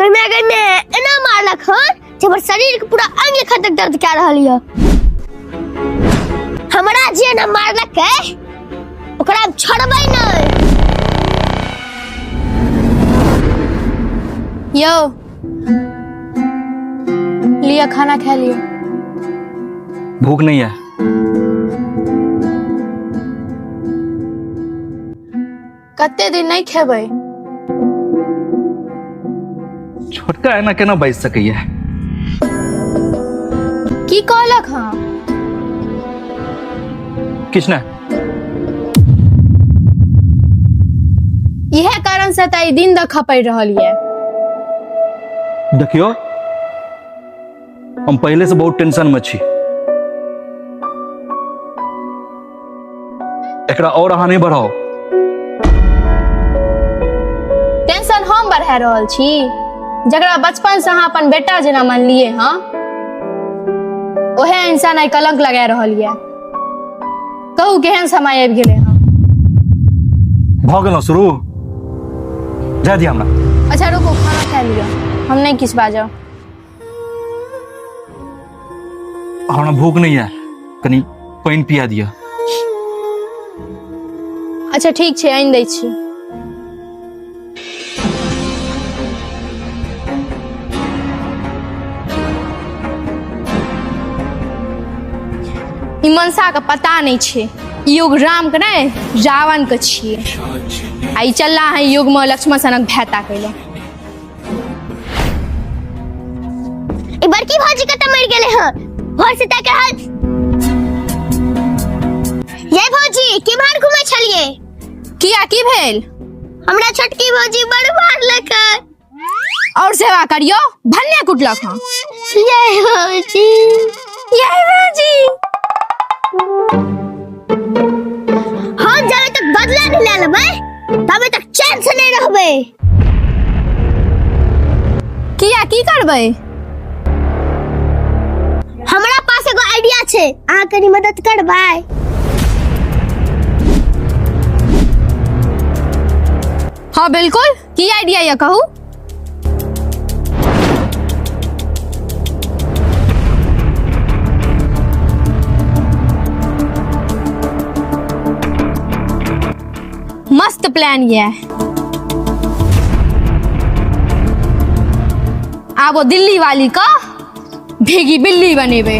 गरमे गरमे एना मारलक हन जे हमर शरीर के पूरा अंग एखन तक दर्द कए रहल यऽ। हमरा जे न मारलक है ओकरा हम छोड़बै नहि। यौ लिअ, खाना खा लिअ। भूख नहीं है। कते दिन नहीं खेबै? छोटका एना केना बाजि सकैया? की कहलक? हाँ। किछु नहि। इहे कारण से तऽ ई दिन द खपड़ रहल ये। देखियो, हम पहले से बहुत टेंशन में छी, एकरा और अहाँ नहीं बढ़ाओ। टेंशन हम बढ़ा रहल छी? जकरा बचपन से अहाँ अपन बेटा जेना मानलिए हँ, ओहे इंसान आइ कलंक लगा रहल ये। कहू, केहन समय आबि गेलै हँ। भऽ गेलहुँ शुरू? जा दिया हमरा। अच्छा रुकू, खाना खा लिअ, हम नहि किछु बाजब। हमरा भूख नहीं है, कनी पानि पिया दिअ। अच्छा ठीक छै, आनि दै छी। ई मनसा के पता नहीं छै, ई युग राम के नहीं रावण के छियै आ ई चलला है युग में लक्ष्मण सनक भय ताकै लए। ई बड़की भौजी कतऽ मरि गेलै हँ? भोर से ताकि रहल। ये भौजी, केम्हर घुमै छलियै? किया, की भेल? हमरा छोटकी भौजी बड़ मारलक हँ। और सेवा करियो, भन्ने कुटलक हँ। ये भौजी, ये भौजी। हम जाबे तक बदला नहीं ले लेबै तबे तक चैन से नहीं रहबै। किया, की करबै? हमरा पास एगो आइडिया छै, अहाँ कनी मदद करबै? हाँ बिल्कुल, की आइडिया ये कहू। मस्त प्लान ये। आब वो दिल्ली वाली का भीगी बिल्ली बनेबे।